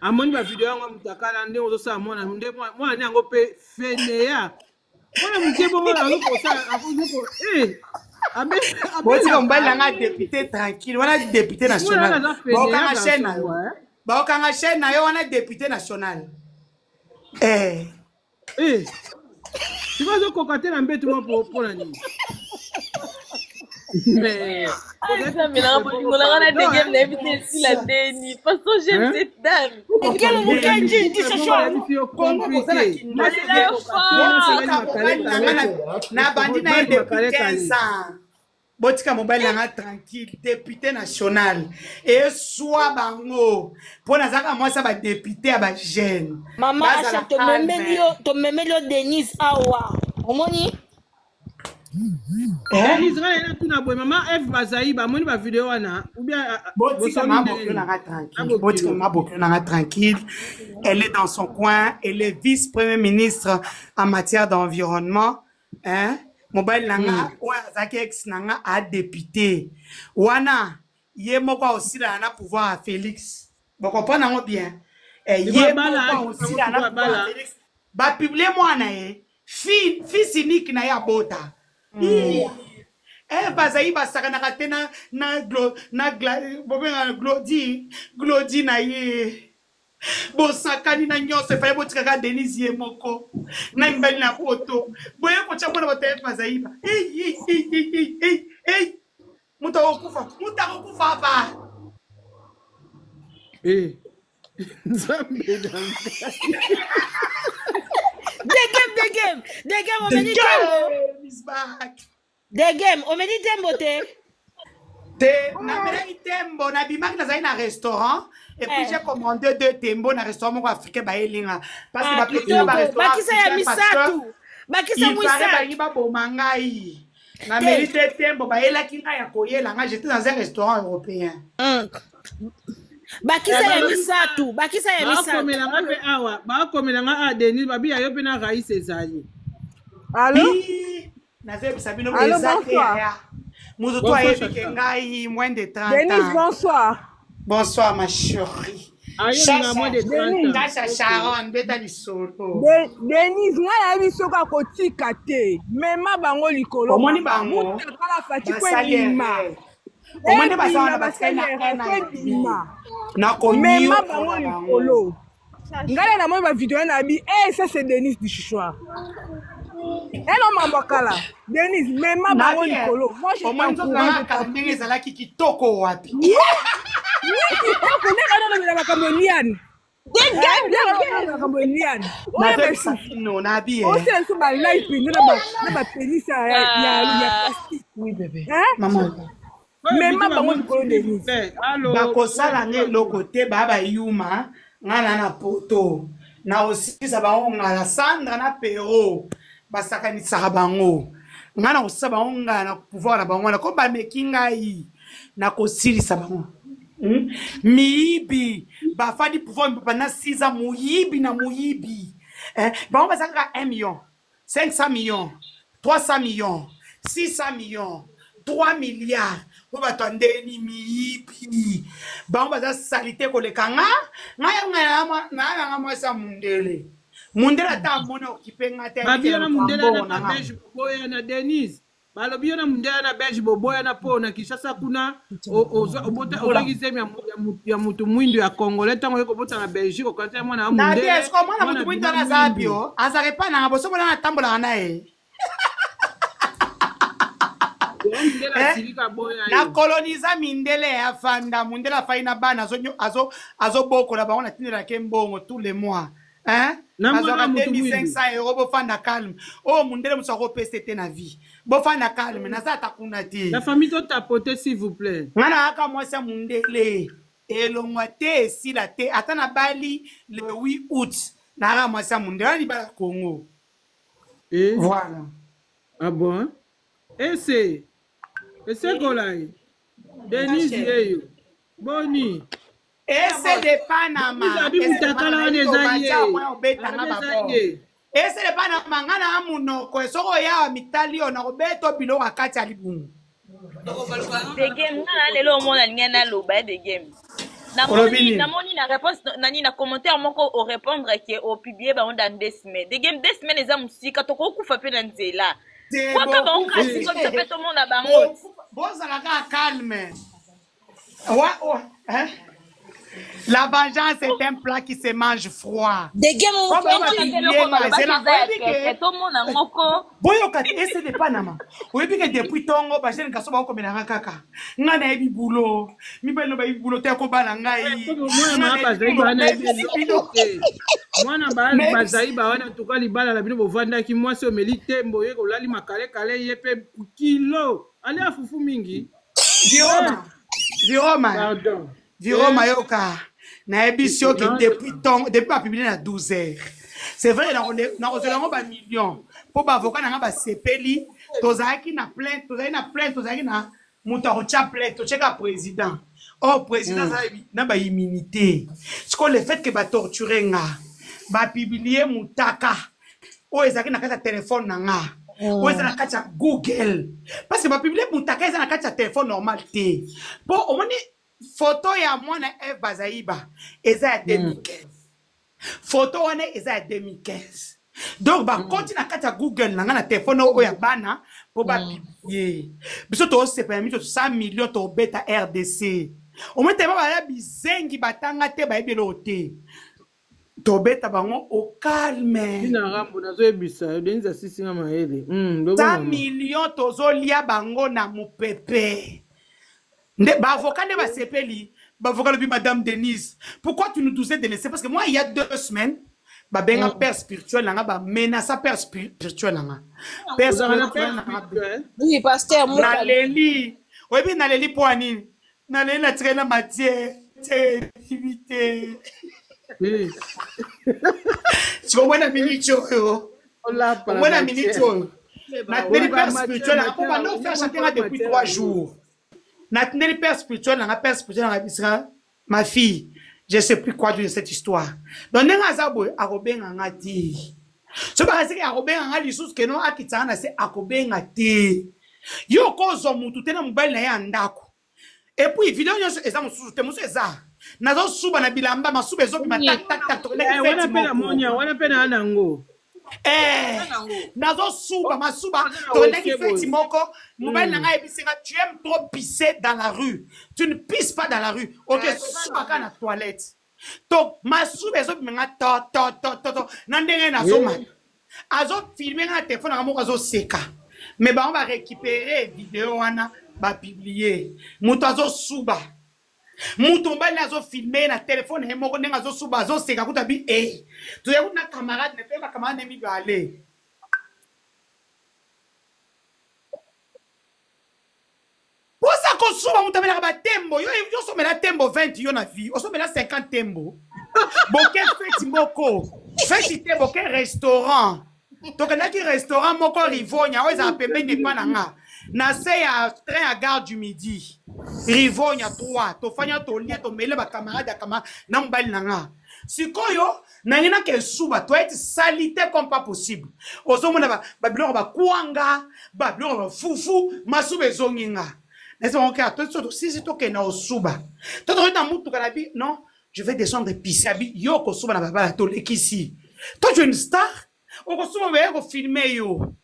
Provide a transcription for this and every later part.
Amoni ba video yango mutakala ndenge ozosala mwana nde mwana ne yango mpe feneya mwana moke bongo azokosala akozoko eh, botika mobali na nga député tranquille wana député national baokanga chaîne na yo baokanga chaîne na yo wana député national eh. Eh. Sikoyo azokoka te na mbeto mwa mpo na nini? Mais Nzambe nanga bolingo nanga na degem nayebi te esila ndeni façon j'aime cette dame. Okelo Mukendi, dis ce soir. Nabandi na ye depuis 15 ans. Botika mobali nanga tranquille, député national. Eswa bango. Mpo nazalaka mwasi ya badepute ya bajeune. Mama Asha, tomemeli yo, tomemeli yo Denise awa. Omoni? Eh? Denise ngai natuna boye mama Eve bazai bamoni ba video wana ou bien ah, ah, botika ma bokilo nanga tranquille botika ma bokilo nanga tranquille elle est dans son coin elle est vice premier ministre en matière d'environnement hein mobali na nga hmm. oyo azalaki ex na nga a député wana ye moko aosilana na pouvoir ya félix bocomprendre yango bien eh, ye moko aosilana na pouvoir ya félix bapublie mwana ye fils unique na ye abota mm. eh, bazali basakanaka te na, na, na, na bobengana glodi glodi na ye bosakani na nyonso efale botikaka denise ye moko na mibali na poto boye kotya mwana bato ya bazaiba moto akokufa moto akokufa ba eh, nzambe na The game, the game, the game, omeli tembo. The game, omeli tembo te. Te, namelaki tembo, nabimaki nazali na restaurant et puis eh. j'ai commandé deux tembo na restaurant moko africain bayelinga parce que ah, bapesi ba restaurant bakisa ya misatu bakisa misatu balingi baboma ngai nameli te tembo bayelaki ngai ya koyela ngai j'étais dans un restaurant européen mm. bakisa ya misato bakisa ya misato bakomela nga mpe awa bakomela nga a denis babi ya yo mpe na rais ezali alo nazoyebisa bino eza te yaya moto to ayebi ke ngai moins de 30 Denise, bonsoir. Bonsoir ma chérie. Chacha Sharon beta lisolo. Denise ngai nayebi soki akotika te mema bango likolo. Omoni bango. Mutakala Fatshi ko ebima. Omoni basala basali na ebima. Mema bango likolo. ngai na namoni bavideo na bi e ça c'est denise du chichoir eno mambo kala denise mema bango likolo moi ndenge ezalaki kitoko wapi kitoko ndenge alolobela makambo eliane makambo eliane osala biso balai mpenza na bapenisi ya plastique mema bango likolo denise bakosala nga eloko te baa bayuma nga na na poto na osilisa bango ngala sandra na pero basakanisaka bango nga na kosisa bango ngala na pouvoir na bango wana ko bameki ngai nakosilisa bango hmm? miyibi bafandi pouvoir pendant 6 ans moyibi na moyibi eh, bango baza kaka 1 million 500 millions 300 millions 600 millions 3 milliards po bato ya ndeni miyibi bango baza salite koleka nga ngai naya nanga mwasi ya mundele mundele ata amoni okipe nga te babiyo na mundele na belge boboya na denise balobi yo na mundele na belge boboyana mpo na kinshasa kuna ozwaki zemi ya motu mwindu ya congolais ntango oye kobota na belgique okanisa mwana ya mundele mwana motu mwindu wana aza bio azalaka epai nanga bosobola natambolaka na ye eh? na koloniza mindele ya fanda mundele afai na bana azobokola bango natindelaka mbongo tous les mois hein azwaka 2500 euro bofanda calme oyo oh, mundele mosu akopesa te na vie bofanda calme naza ata kuna te la famille totapote s'il vous plaît nga nayaka mwasi ya mundele elongwa te esila te ata nabali le 8 août nayaka mwasi ya mundele wana libala congo eh? voilà ah bon ese esekolai denise yeyo boni ese de panama Abi mutakala wana eza ye. obetanga Abi eza ye. ese de panama nga na munoko soki oyawa mitali yo nakobeta biloko ya kati ya libumu The game nga na lelo omona ninga naloba the game. Namoni namoni na réponse nani na commentaire moko o répondre que o publier bango dans deux semaines. De game deux semaines eza musika tokokufa pe na nzela. Kwaka bango kasi comme ça pe tomona bango. Bozala kaka calme. Ouais, ouais, hein? La vengeance est un plat qui se mange froid. Boyoka ese de Panama. Oyebi ke depuis tongo ba jeune garçon bakomelanga kaka. Nga nayebi boulot. Mibali no bayebi boulot te akobala ngai. Mwana bazali ba wana tuka libala na bino bovandaki mwasi omeli tembo ye kolali makalekale ye pe kilo. Alia fufu mingi. Viroma. Viroma. Pardon. Viroma eh. yoka. Nayebisi yo ke depuis tongo depuis ba publier na 12 heures. C'est vrai nakozela yango ba millions mpo ba avocat na nga basepeli tozalaki na plainte tozalaki na plainte tozalaki na moto akotya plainte totyeka président or président aza mm. na ba immunité sikoyo le fait ke batorture nga bapublie mutaka oyo ezalaki na kati ya telefone na nga oyo eza na kati ya google parce que bapublie mutaka eza na kati ya telefone normal te mpo omoni foto ya mwana eve bazaiba eza ya 2015 foto wana eza ya 2015 donc bakoti na kati ya google na ngai na telefone oyo ya bana mpo bapublie biso toosepela miso 100 million tobeta rdc omoi tema baya bizengi batanga te bayebi eloko te tobeta bango au calme. Tina Rambo nazoyebisa yo Denise asisi nga mayele. 100 million tozolia bango na mupepe. Nde ba avocat nde basepeli. Ba avocat lobi madame Denise, pourquoi tu nous disais de laisser parce que moi il y a 2 semaines babenga père spirituel nanga ba menaça père spirituel nanga. Père spirituel nanga. Oui, pasteur Naleli. Oyebi naleli po nini? Naleli natikali na matière te ebibi te. Sikoyo minute oyo. Omona minute oyo. Natindeli père spirituel nanga po banda ofere chanter nga depuis 3 jours. Natindeli père spirituel nanga père spirituel nanga bisika ma fille je sais plus quoi dire de cette histoire. Donc ndenge aza boye akobenga nga te. Soki bakasiki akobenga nga lisusu keno akitisa nga na se akobenga te. Yo okozwa mutu te na mobali na ye ya ndako. Et puis video nyonso eza mosusu te mosusu eza nazosuba na bilamba masuba ezobima tak tak tak tokendaki feti moko wana mpe na nango Eh, nazosuba masuba tokendaki feti moko mobali na ngai ayebisi nga tu aimes trop pisser dans la rue tu ne pisses pas dans la rue ok suba kaka na toilette to masuba ezobima nga to to to to to na ndenge nazomata azofilme nga na telefone nanga moko azoseka me bango barécupere video wana bapublie moto azosuba moto mobali azofilme ye na telefone ye moko ndenge azosuba azoseka kuta bi e toya kutu na camarade na toye bacamarade na mibale posa kosuba moto amelaka batembo yo osomela tembo 20 yo na vie osomela 50 tembo boke feti moko feti te boke restaurant tokendaki restaurant moko rivonia oyo ezala pembeni epa na nga na se ya train ya gare du midi rivonia 3 tofanya tolie tomele bacamarade ya camarade na mobali na nga sikoyo nangi nake esuba toyeti salite comme pas possible ozomona babiloko bakwanga babiloko bafufu masuba ezongi nga nasi bango kaka toso tosisi tokenda kosuba to tokoki na mutuka na bi non je vais descendre pise abi yo okosuba na babala tolekisi to tu es une star okosuba baye kofilme yo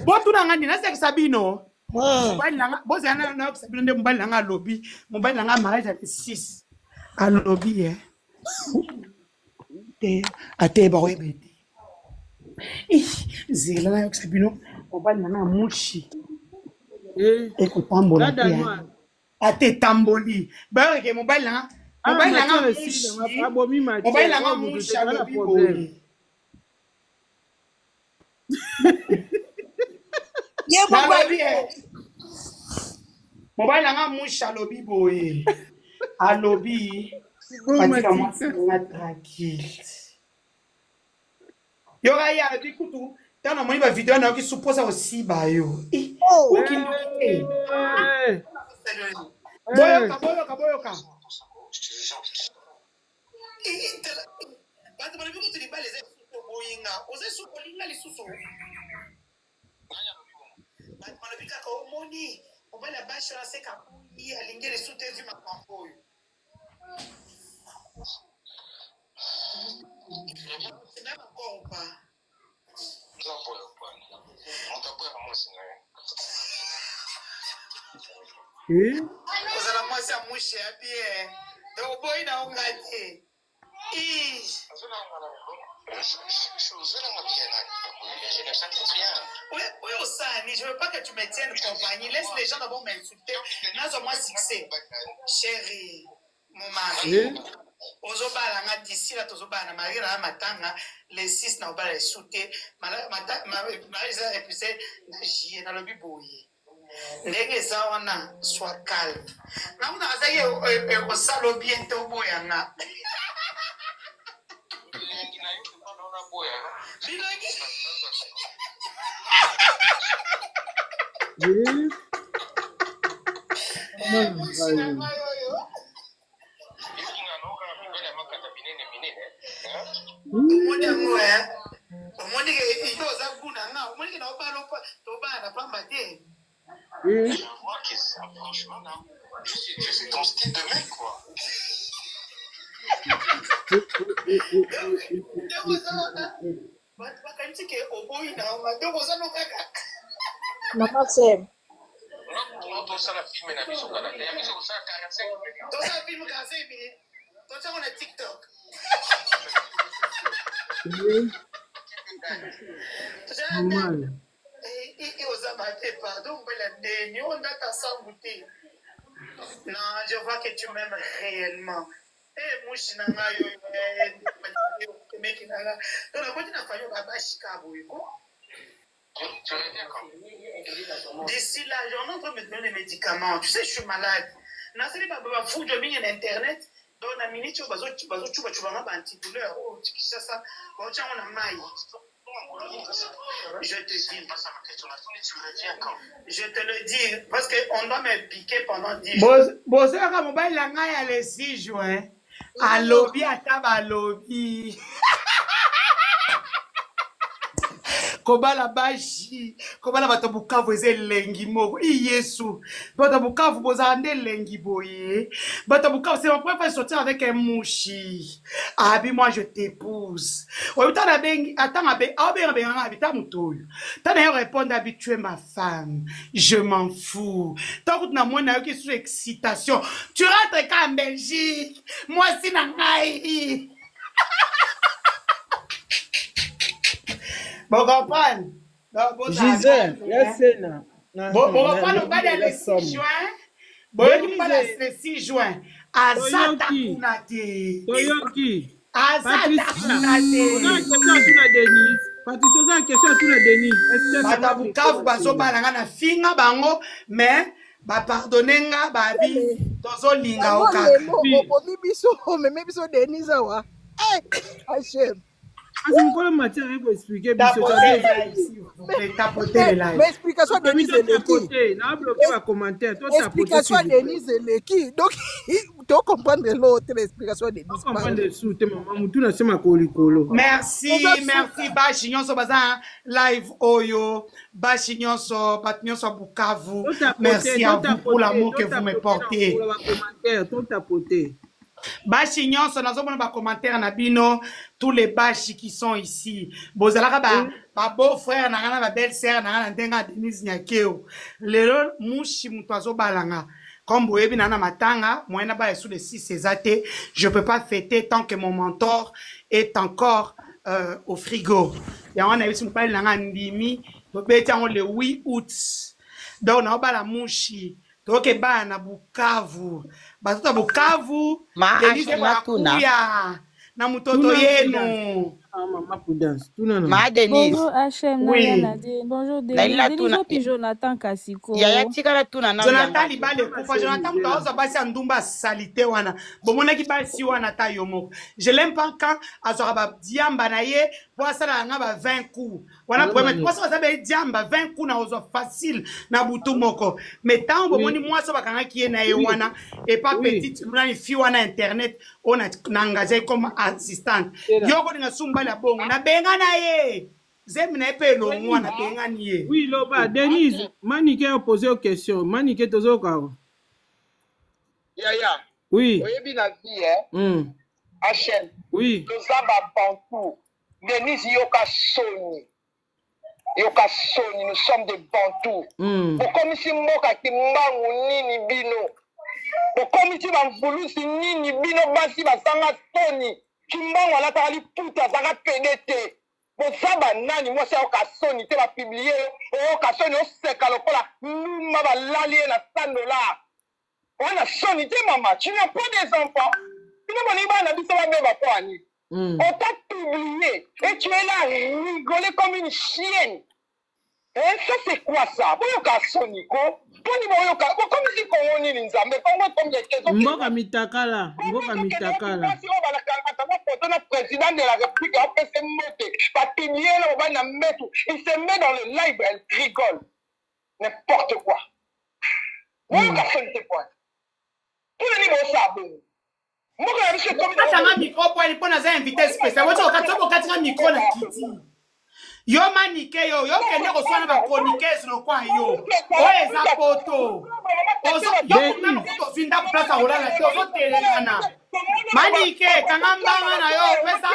botuna nga nini nasekisa bino mobali na nga bozala nayokisa bino nde mobali na nga alobi mobali na nga mariage ya 6 alobi ye te ate bakoyeba ete zela nayokisa bino mobali na nga mushi ekotambola te ate etamboli bayokeke mobali na nga mobali na nga mushi mobali na nga mushi alobi boye nalobi mobali na nga mushi alobi boye alobi batika mwasi na nga tranquille yoka ye alobi kutu ntango namoni bavideo nayoki su mposa kosiba yo okindoki te boyoka boyoka boyoka bato balobi kutu libala eza oboyinga oza lisusu olinga lisusu bato balobi kaka omoni mobali ya basi wana seka ye alingi lisusu te zwi makambo oyo. Tu m'aimes encore ou pas? Eh? Ozala mwasi ya mushe ya bien. Donc oboyi na yo nga te. Ih. Oui, oui, Osani, je veux pas que tu me tiennes compagnie. Laisse les gens d'abord m'insulter. Nazo moi succès. Chérie, mon mari. Eh? Ozobala nga d'ici là tozobala na marie na matanga le 6 na obala esu te marie eza repoussé na juillet, nalobi boye ndenge eza wana, sois calme. Namona azaki ekosala bien te, oboyanga bilongi. Eh? Mwasi na ngai oyo. Omoni yango, omoni ke yo oza gu na nga, omoni ke na obala tobala na pamba te. Eh? Ndenge oza wana, bato bakanisi ke oboyi na yo nga, donc oza no kaka. Mama Sem. Tosala film 45 minutes, totiango na TikTok. Eh? Totiango. Normal. Oza mabe, pardon, mbela ndeni oyo ndata sangu te. Non, je vois que tu m'aimes réellement. Eh, mushi na ngai oyo, meki na nga, donc nakoti na famille babashika boye ko. D'ici là, j'en ai en train de me donner des médicaments. Tu sais, je suis malade. Nasali bafujo mingi na internet, donc na minute oyo bazocubacuba nga baantidouleur oyo Kinshasa baotyango na mai. Je te dis, je te le dis, parce qu'on doit me piquer pendant 10 jours. Bozoyoka mobali na ngai ya le 6 juin alobi, ata balobi kobala bashi, kobala bato ya Bukavu eza elengi moko. I Yesu, bato ya Bukavu bozala nde elengi boye. Bato ya Bukavu, c'est ma première fois de sortir avec un mushi. Abi moi je t'épouse. Oyo tana bengi atanga be aobenga benganga abi ta moto oyo tana ye répondre abi tu es ma femme, je m'en fous. Ntango kutu na moni nayoki sous excitation, tu rentres ka en Belgique, mwasi na ngai, bocomprendre. Gisèle, ya Sena. Bocomprendre mobali ya le 6 juin, boyoki mobali ya le 6 juin aza ta Toyoki. kuna te. Toyoki. Aza ta Patricia, kuna te. oza na question atuna Denise. Patricia, oza na question atuna Denise. Est-ce que Bato ya Bukavu bazobala nga na finga bango, mais bapardonne nga, babi tozolinga o Yango kaka. lelo obomi biso, omemi biso Denise awa. Eh, Hachem. Kasi mokolo matière aye koexplike biso. Tapotez live, s'il vous plaît, tapotez le live. Mais explication ya Denise eleki. Na bloqué ba commentaire, to tapoter. Explication ya S'il vous plaît. Denise eleki. Donc tocomprendre eloko te na explication ya Denise. Comprendre su te, mama mutu na se makolo likolo. Merci. Oza suka. Merci bashi nyonso baza live oyo, bashi nyonso, bato nyonso ya Bukavu. Merci à vous pour l'amour que vous me portez. Commentaire, to tapoter. Bashi nyonso, nazomona bacommentaire na bino, tous les bashi qui sont ici, bozalaka ba ba beau frère na nga na ba belle sœur na nga na ndenge ya Denise Nyakeo. Lelo mushi moto azobala nga, comme boyebi na na matanga, moyen na bala sous le 6 eza te. Je peux pas fêter tant que mon mentor est encore au frigo. Yango nayebisi mobali na nga, ndimi tobeti yango le 8 août. Donc naobala mushi, toke bana na Bukavu, batoto ya Bukavu. Ma Denise Asha, natuna. Bakuya na mototo Tuna. yenu. Ah, mama Prudence, tuna na. Ma Denise. Bonjour HM. Oui. Naya Nadine. Bonjour Nalingi Denise. Denise natuna. opi Jonathan Kasiko. Yaya, tikala tuna nanu Jonathan yanga. libala ekufa. Jonathan moto azwa basi ya ndumba asali te wana, bomonaki basi wana ata yo moko. Je l'aime pas quand azwaka badiamba na ye po asalaka nga ba 20 coups wana. Problème, mwasi baza be diamba 20 coups na ozwa facile na butu moko, mais ntango bomoni mwasi oyo bakangaki ye na ye wana epa petite nani fi wana internet oyo na engage comme assistante, yo kolinga su mobali ya bongo, nabenga na ye, zemi na ye mpe elongwa, nabengani ye. Oui, loba Denise. Manike opose yo question. Manike, tozoka. Yaya. Oui. Oyebi na vie, eh? HM. Oui. Toza ba Bantou. Denise yoka soni. Yoka soni, nous sommes des Bantous. Bokomisi mboka kimbangu nini bino? Bokomisi ba mvulusi nini bino basi bazanga soni? Kimbangu alataka liputa azalaka pede te. Boza ba nani mwasi ayoka soni te ba publie yo oyoka soni oseka lokola ndumba balali ye na 100 dollars. Wana soni te mama, tu n'as pas des enfants. Bino bolingi bana na biso babeba mpo ya nini? On t'a publié et tu es là rigoler comme une chienne. Eh, ça c'est quoi ça? Boyoka soni ko. Poni boyoka, bokomisi Congo nini Nzambe? Congo ekomi ekezo. Mboka mitakala, mboka mitakala. Mwasi oyo balakangaka na photo na président de la République apesi mbote, ba publier na mobali na mbetu, il se met dans le live, elle rigole. N'importe quoi. Boyoka soni te point. Pona nini bosala bongo? Mboka na biso ekomi na Katanga micro poani mpo naza invité spécial. Wote okati soki okati nga micro na kiti. Yo manike yo, yo kende koswana ba chroniqueuse lokwa yo. Oyo eza poto. Ozo yo kuna lokuta ozwi ndako place ya kolala te ozotelengana. Manike kanga mbanga na yo pesa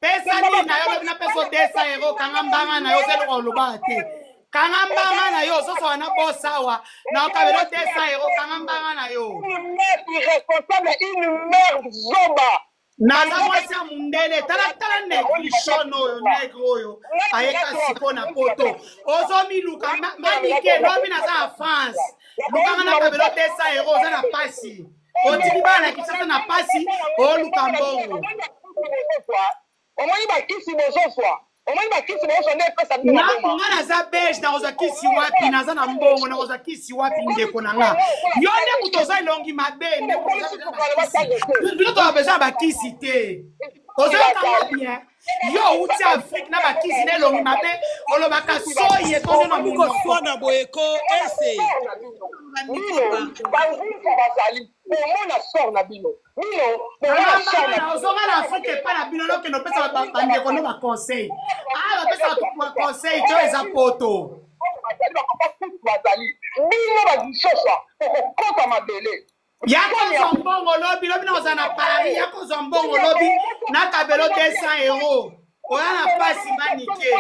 pesa nini na yo lobi napesa yo 200 euro kanga mbanga na yo oza eloko olobaka te kanga mbanga na yo ozosoka na bos awa na okabelo 200 euro kanga mbanga na yo. Une mère irresponsable, une mère zoba. Naza mwasi ya mundele tala tala negrichon oyo negre oyo ayeka siko na poto ozomiluka manike lobi naza na France lukanga na kabelo 200 euro oza na pasi otiki bana na Kinshasa na pasi oluka mbongo. Omoni bakisi bozozwa, omoni bakisi bozozwa nde epesa bino maboma. Nga naza belge nakozwa kisi wapi? Naza na mbongo nakozwa kisi wapi ndeko na nga? Yo nde moto oza elongi mabe bino toza besoin ya bakisi te. Ozoyokanga bien? Yo outi Afrique na bakisi na elongi mabe olobaka soyi etondi na Okomi monoko. koswana boye ko ese. Bino bangunza bazali bomona sort na bino, bino bomona sort na bino. Ozonga na Afrique epai na bino nokende opesa bandeko no baconseil. Ah, bapesa bato baconseil to eza poto. Bazali bapapa kutu bazali bino bazisoswa okokota mabele. Ya kozwa mbongo lobi lobi nakozala na Paris ya kozwa mbongo lobi nakabelo 200 euro oya na pasi manike.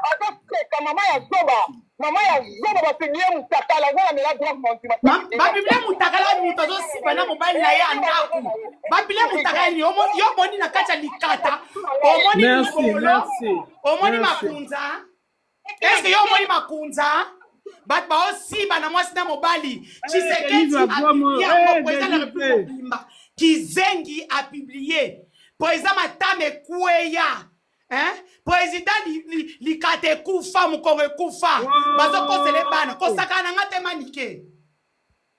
Azoseka mama ya zoba, mama ya zoba bapublie mutakala aza na mela drogue montima. Bapublie mutakala moto azosiba na mobali na ye ya ndako. Bapublie mutakala nini? Yo omoni na kati ya likata omoni Merci, likolo merci. omoni Merci. makunza. Est-ce que yo omoni makunza? Bato baosiba na mwasi na mobali. Tshisekedi Denise Wabwamo, apublie yango eh, président de la Denise. République mobimba. Kizengi apublie. Président matame ekweya. Hein? Président likata ekufa mokongo ekufa. Bazokosela bana kosakana na nga te manike.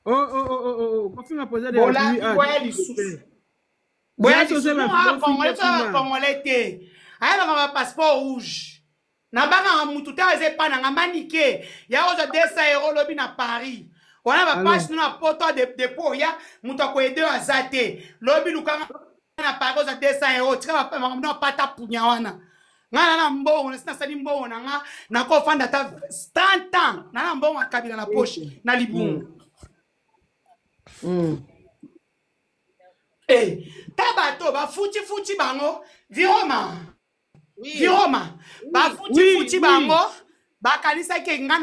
Oh, oh, oh, oh, oh, oh. Kofinga président de la Bola République. Ah, boya Denise, lisusu. Boya Bien, lisusu Joseph, ah Bofinga congolais toza ba kuna. congolais te. Ayebaka ba passeport rouge. Nabangaka mutu te aza epa na nga manike. Ya kozwa 200 euro lobi na Paris. Wana ba page no na poto de po ya mutu akoyede oyo aza te. Lobi lukanga na Paris ozwa 200 euro tika ba makambo na pata punya wana. Nga na na mbongo nasi nasali mbongo na nga nakofanda ata 30 ans na na mbongo ya kabila na poche na libungu. Eh, ta bato bafuti futi bango viroma. Viroma bafuti futi bango bakanisaki nga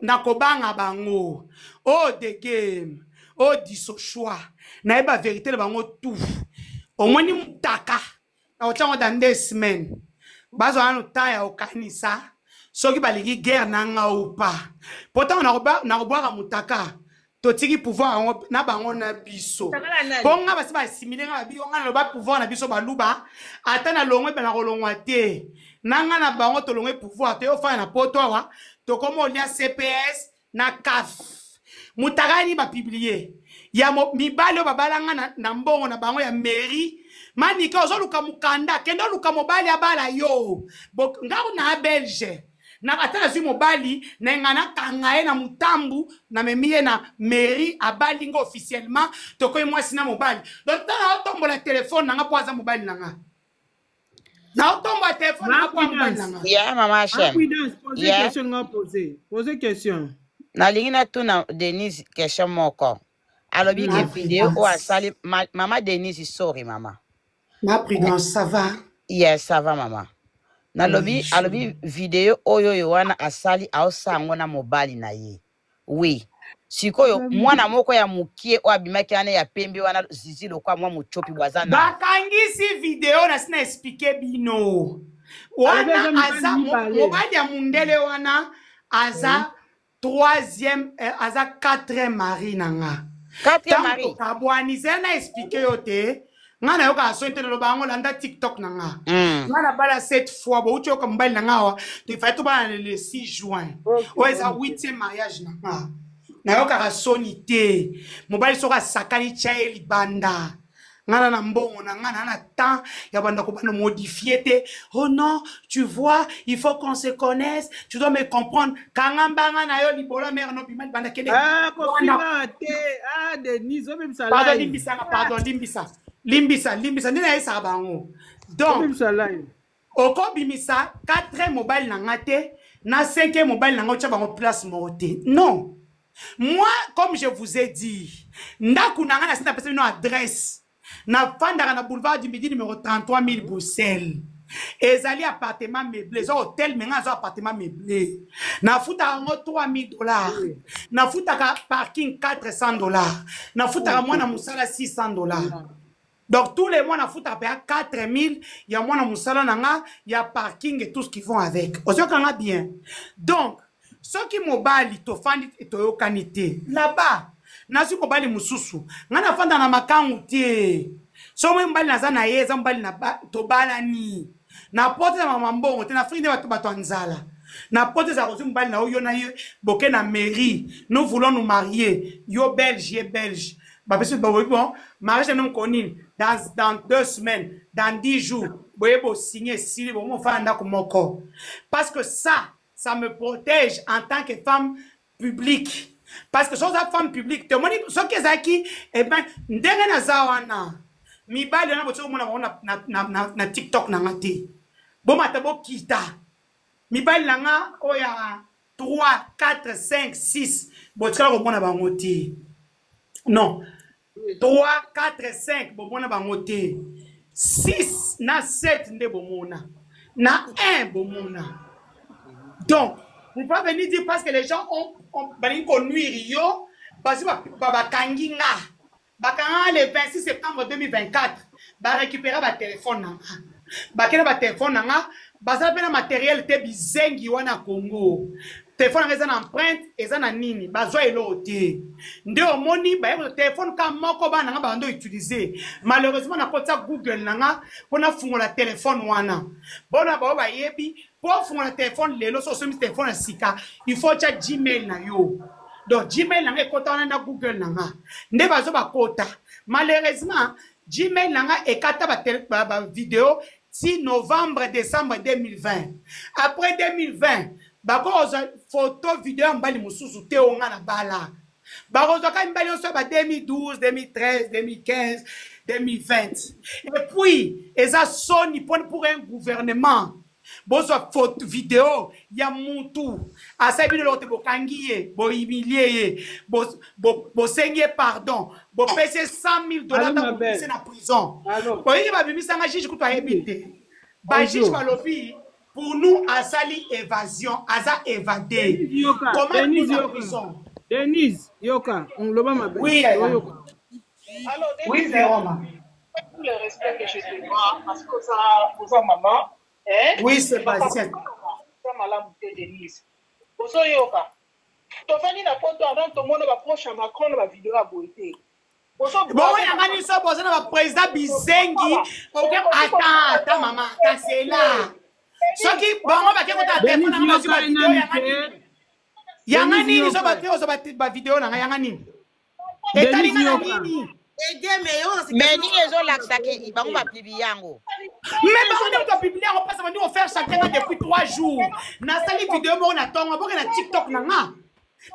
nakobanga bango. Oh the game, oh disochoir. Nayeba vérité na bango tout. Omoni mutaka na otiango dans 2 semaines. Bazwa nanu temps ya kokanisa soki balingi guerre na nga ou pas. Pourtant nakobwaka mutaka totiki pouvoir yango na bango na biso. Mutakala nani? Mpo nga basi basimile nga babi, nga naloba pouvoir na biso baluba ata na longwe pe na kolongwa te. Na nga na bango tolongwe pouvoir te ofana na poto awa tokoma olia CPS na CAF. Mutakala ni ba publier ya mibali oyo babalanga na mbongo na bango ya mairie. Manike ozoluka mukanda kende oluka mobali abala yo. Bo, nga na Belge. Na ata nazwi mobali na nga nakanga ye na mutambu na memi ye na mairie abali nga officiellement tokoyi mwasi na mobali. Donc tala naotombola telefone na nga po aza mobali na nga. Naotombola telefone na nga po aza mobali na nga. Yeah, mama Shem. Prudence, posez Yeah. question nga poser. Posez question. Nalingi natuna Denise question moko. Alobi ke Ah, video oyo asali mama Denise, sorry mama. Ma Prudence, ça va? Yes, ça va mama. Nalobi Oui, alobi video oyo oyo wana asali aosala yango na mobali na ye. Oui. Sikoyo mwana moko ya mokie oyo abimaki wana ya pembe wana zizi lokwa mwa mochopi bo aza na Bakangisi video na sina explique bino. Alobi eza Wana mibali aza mibale. mobali ya mundele wana aza troisième aza quatrième mari na nga. Quatrième Ntango mari. tokabwani zela na explike yo te. Nga nayokaka soni te naloba yango landa TikTok na nga. Nga nabala sept fois bouti yoka mobali na nga awa tofai tobala le 6 juin. Oyo eza huitième mariage na nga. Nayokaka soni te. Mobali soki asakani tia ye libanda. Nga na na mbongo na nga na na temps ya banda kobanda modifier te. Oh non, tu vois, il faut qu'on se connaisse, tu dois me comprendre. Kanga mbanga na yo libola mère no bima libanda kende. Ah, kofinga te. Ah, Denise, obebisa Pardon, live. limbisa nga, pardon, limbisa. Limbisa, limbisa nde nayesaka bango. Donc, Obebisa live. Okobimisa 4 mobali na nga te na 5 mobali na nga otya bango place moko te. Non. Moi, comme je vous ai dit, ndako na nga nasi napesa bino adresse. Nafandaka na boulevard du Midi numéro 33 000 Bruxelles. Ezali appartement meublé, eza hôtel mais nga aza appartement meublé. Nafutaka yango 3000 $. Nafutaka parking 400 $. Nafutaka mwana mosala 600 $. Donc tous les mois nafutaka mpe ya 4000 ya mwana mosala na nga ya parking et tout ce qui vont avec. Ozokanga bien. Donc soki mobali tofandi toyokani te là-bas, nazwi mobali mosusu. Ngai nafanda na makangu te. So moi mobali naza na ye eza mobali na tobalani na poto na mama mbongo te na Afrique nde bato bato ya nzala na poto ezala kozwi mobali na yo yo na ye boke na mairie, nous voulons nous marier, yo belge ye belge, bapesi baboyi bon mariage na moko nini dans 2 semaines, dans 10 jours boye bosigne esili bomofala ndako moko, parce que ça me protège en tant que femme publique, parce que soki oza femme publique te, omoni soki ezalaki eh ben ndenge naza wana, mibali wana botie komona bango na TikTok na nga te. Bomata bokita mibali na nga oyo ya 3 4 5 6 botikala komona bango te. Non, 3 4 5 bomona bango te, 6 na 7 nde bomona, na 1 bomona. Donc vous pouvez venir dire parce que les gens ont balingi konuire yo parce que bakangi nga, bakanga le 26 septembre 2024, barécupéra batelefone na nga, bakenda batelefone na nga, bazala mpe na matériel te. Bizengi wana Congo, telefone yango eza na empreinte, eza na nini, bazwa eloko te. Nde omoni baye kozwa telefone ka moko bana na nga bando utiliser. Malheureusement nakotisa Google na nga mpo nafungola telefone wana mpona bao bayebi mpo ofungola telefone lelo. So osombi telefone ya sika, il faut otya Gmail na yo. Donc Gmail na nga ekota wana na Google na nga nde bazo bakota. Malheureusement Gmail na nga ekata bavideo ti novembre décembre 2020. Après 2020 bakozwa photo video ya mobali mosusu te. Oyo nga na bala bakozwaka mibali nyonso ya ba 2012, 2013, 2015, 2020. Et puis eza soni pour un gouvernement bozwa photo video ya mutu asali bino eloko te, bokangi ye, bohumilie ye, bosengi ye pardon, bopesi ye 100 000 $. Allô, ma Ntango belle. bobimisi na prison, Allô. boyiki babimisanga juge kutu ayebi te. Bajuge Bonjour. balobi pour nous asali évasion, aza évadé. Denise Yoka, Comment Denise na Yoka. prison? Denise Yoka, loba mabe. Oui, Yaya. Oyoka. Alors, Oui, Denise, Véroma. tout le respect que je te dois, parce que ça, oza maman, hein? Oui, Sébastien. Oza malamu te, Denise. Ozoyoka. Tofandi na poto avant tomona baproche ya Macron na bavideo ya boye te. Bongo yanga nyonso boza na baprésident bizengi. Oke, ata ata mama, ata sela soki bango bake kota telefone nanga bazwi bavideo yanga nini, yanga nini? So bake kozwa bavideo nanga yanga nini? Etali nga na nini? Mais nini ezolakisa ke bango bapublie yango? Mais bango nde moto apublie yango mpasa bandi kofaire chacun nga depuis 3 jours. Nasali video moko na ntongo, boke na TikTok na nga,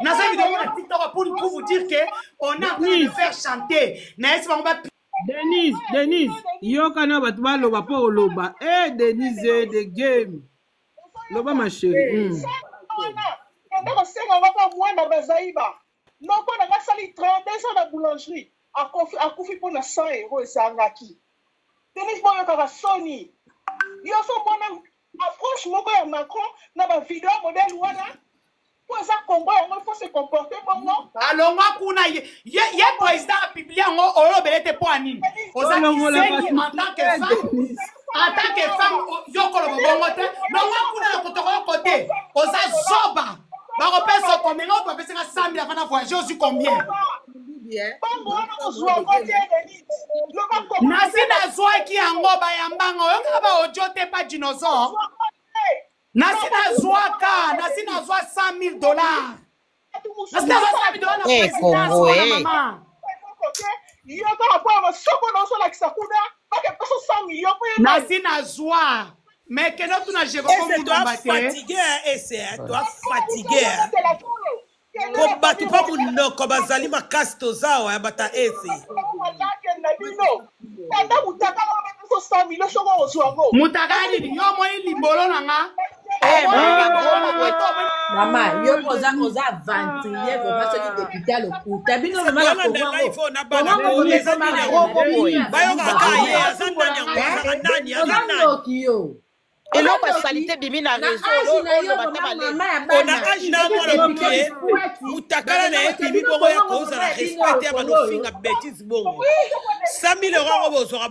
nasali video moko na TikTok pour vous dire que on est en train de faire chanter. Nayesi bango ba Denise, Denise, yoka na bato baloba mpo oloba. E Denise de game, loba ma chérie. Kende kosenga nga mpa mwana bazaiba noko na nga asali 32 ans na boulangerie, akufi mpo na 100 euro ezangaki. Denise boyokaka soni. Yo ozomona approche moko ya Macron na ba video modèle wana po eza Congo yango il faut se comporter bongo. Alongwa kuna ye, ye, ye président apublie yango olobele te mpo ya nini? Oza Olongola kizengi bato en tant que te, femme. Denise. En tant que femme, yo koloba bongo te. Longwa kuna na kotoko kote. Oza zoba. Bakopesa combien? Nga bapesi nga 100 000 avant na voyager ozwi combien? Bongo wana ozwa yango te Denise. Loba Congo Nasi nazwaki yango bayambanga oyokaka ba audio te pa dinosaure. Nasi nazwaka, nasi nazwa 100 000 dollars. Nasi nazwa 100 000 dollars na Eh, présidence Congo, wana eh. mama. Yo kaka mpo ya masoko na ozolakisa kuna bakepesa 100 million mpo ye Nasi nazwa. Mais kende tuna Jekoko Ese toa Mulumba te. fatigue ese toa fatigue po bato mpo monoko bazali makasi toza awa ya bata ese na bino tata mutakala biso 100 million soko ozwa yango. Mutaka nini? Yo omoni libolo na nga. Eh, Omoni mama, libolo na bongo nga to omoni Mama, yo mpo oza oza aventurier vraiment soki député ya lokuta bino vraiment na tolanda Congo ngai yango fo na Congo bana yango ko boye eza ekoma nini na yango Bongo boye. bino ya bayokaka baluba ye aza nani yango Eh? azaka nani aza Oza nani ndoki yo. Oza Eloko ya ndoki salite bimi na na réseau age na yo oloba te vraiment balezi. mama ya ona bana age na soki mwana député moke lifuati mutakala na bakenda ye kotia bimi bino bongo ya Congo kozala vraiment ya bino ya respect te ya lokolo oyo. banofinga betise bongo 100 000 euro yango bozwaka.